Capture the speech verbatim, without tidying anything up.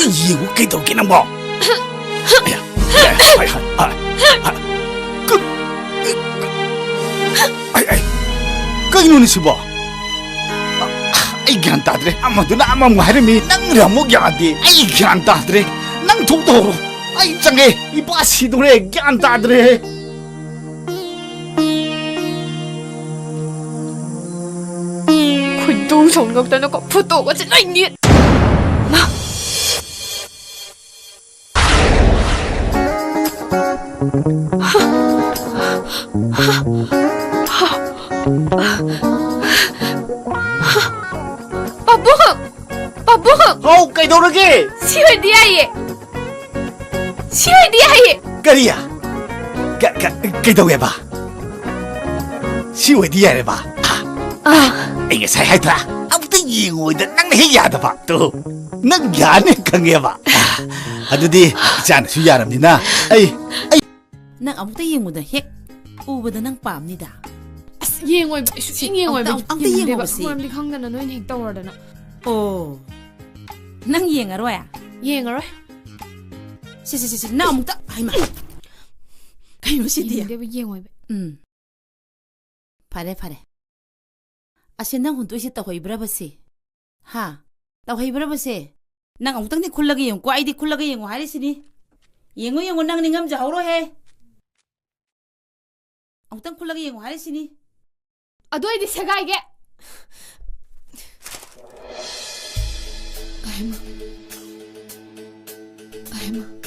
ꯌꯦꯡꯉꯨ, ꯀꯩꯗꯧꯒꯦ ꯅꯪꯕꯣ? ꯑꯌꯥ, ꯑꯌꯥ, ꯍꯥꯏ, ꯍꯥꯏ, ꯍꯥꯏ, ꯍꯥꯏ꯫ ꯀ-, ꯑꯩ, ꯑꯩ, ꯀꯩꯅꯣꯅꯦ ꯁꯤꯕꯣ? ꯑ, ꯑꯩ ꯒ꯭ꯌꯥꯟ ꯇꯥꯗ꯭ꯔꯦ꯫ ꯑꯃꯗꯨꯅ ꯑꯃꯃꯨꯛ ꯍꯥꯏꯔꯝꯃꯤ, ꯅꯪꯅ ꯑꯃꯨꯛ ꯌꯥꯗꯦ꯫ ꯑꯩ ꯒ꯭ꯌꯥꯟ ꯇꯥꯗ꯭ꯔꯦ꯫ ꯅꯪ ꯊꯣꯛ ꯇꯧꯔꯣ꯫ ꯑꯩ ꯆꯪꯉꯦ꯫ ꯏꯄꯥ ꯁꯤꯗꯣꯔꯦ꯫ ꯒ꯭ꯌꯥꯟ ꯇꯥꯗ꯭ꯔꯦ꯫ ꯈꯣꯏꯗꯧ ꯁꯥꯎꯅꯤꯡꯉꯛꯇꯅꯀꯣ, ꯐꯣꯇꯣꯒꯁꯦ ꯂꯣꯏ ꯅꯦꯠ-, ꯃꯥ! ꯄꯥꯕꯨꯡ! ꯄꯥꯕꯨꯡ! ꯍꯥꯎ, ꯀꯩꯗꯧꯔꯒꯦ? ꯁꯤ ꯑꯣꯏꯗꯤ ꯌꯥꯏꯌꯦ꯫ ꯁꯤ ꯑꯣꯏꯗꯤ ꯌꯥꯏꯌꯦ꯫ ꯀꯔꯤ? ꯀ-, ꯀ-, ꯀꯩꯗꯧꯋꯦꯕ? ꯁꯤ ꯑꯣꯏꯗꯤ ꯌꯥꯔꯦꯕ? ꯑꯥ꯫ ꯑꯩ ꯉꯁꯥꯏ ꯍꯥꯏꯗ꯭ꯔꯥ? ꯑꯃꯨꯛꯇ ꯌꯦꯡꯉꯣꯏꯗ ꯅꯪꯅ ꯍꯦꯛ ꯌꯥꯗꯕ꯫ ꯇꯨ, ꯅꯪ ꯌꯥꯅꯤ ꯈꯪꯉꯦꯕ꯫ ꯑꯗꯨꯗꯤ ꯏꯆꯥꯅꯁꯨ ꯌꯥꯔꯝꯅꯤꯅ ꯑꯩ, ꯑꯩ ꯅꯪ ꯑꯃꯨꯛꯇ ꯌꯦꯡꯉꯨꯗ, ꯍꯦꯛ ꯎꯕꯗ ꯅꯪ ꯄꯥꯝꯅꯤꯗ꯫ ꯑꯁ, ꯌꯦꯡꯉꯣꯏꯕ, ꯑꯩ ꯁꯨꯛꯌꯦꯡ ꯁꯤ, ꯌꯦꯡꯉꯣꯏꯕ, ꯑꯝꯇ, ꯑꯩ ꯑꯝꯇ ꯌꯦꯡꯅꯤꯡꯗꯦꯕ, ꯌꯦꯡꯉꯨꯕꯁꯤ꯫ ꯃꯔꯝꯗꯤ ꯈꯪꯗꯅ ꯅꯣꯏꯅ ꯍꯦꯛ ꯇꯧꯔꯗꯅ꯫ ꯑꯣ, ꯅꯪ ꯌꯦꯡꯉꯔꯣꯏ? ꯌꯦꯡꯉꯔꯣꯏ꯫ ꯁꯤ, ꯁꯤ, ꯁꯤ, ꯁꯤ, ꯅꯪ ꯑꯃꯨꯛꯇ, ꯍꯩꯃꯥ꯫ ꯀꯩꯅꯣ ꯁꯤꯗꯤ? ꯌꯦꯡꯅꯤꯡꯗꯦꯕ, ꯌꯦꯡꯉꯣꯏꯕ꯫ ꯎꯝ꯫ ꯐꯔꯦ, ꯐꯔꯦ꯫ ꯑꯁꯤ ꯅꯪ ꯍꯨꯟꯗꯣꯛꯏꯁꯦ ꯇꯧꯍꯩꯕ꯭ꯔꯕ ꯁꯤ? ꯍꯥ? ꯇꯧꯍꯩꯕ꯭ꯔꯕ ꯁꯦ? ꯅꯪ ꯑꯃꯨꯛꯇꯪꯗꯤ ꯈꯨꯜꯂꯒ ꯌꯦꯡꯉꯨꯀꯣ꯫ ꯑꯩꯗꯤ ꯈꯨꯜꯂꯒ ꯌꯦꯡꯉꯨ ꯍꯥꯏꯔꯤꯁꯤꯅꯤ꯫ ꯌꯦꯡꯉꯨ, ꯌꯦꯡꯉꯨ, ꯅꯪ ꯅꯤꯡꯉꯝꯖꯍꯧꯔꯣꯍꯦ꯫ ꯑꯃꯨꯛꯇꯪ ꯈꯨꯜꯂꯒ ꯌꯦꯡꯉꯨ ꯍꯥꯏꯔꯤꯁꯤꯅꯤ꯫ ꯑꯗꯨ ꯑꯩꯗꯤ ꯁꯦꯒꯥꯏꯒꯦ꯫ ꯑꯍꯦꯃ꯫ ꯑꯍꯦꯃ꯫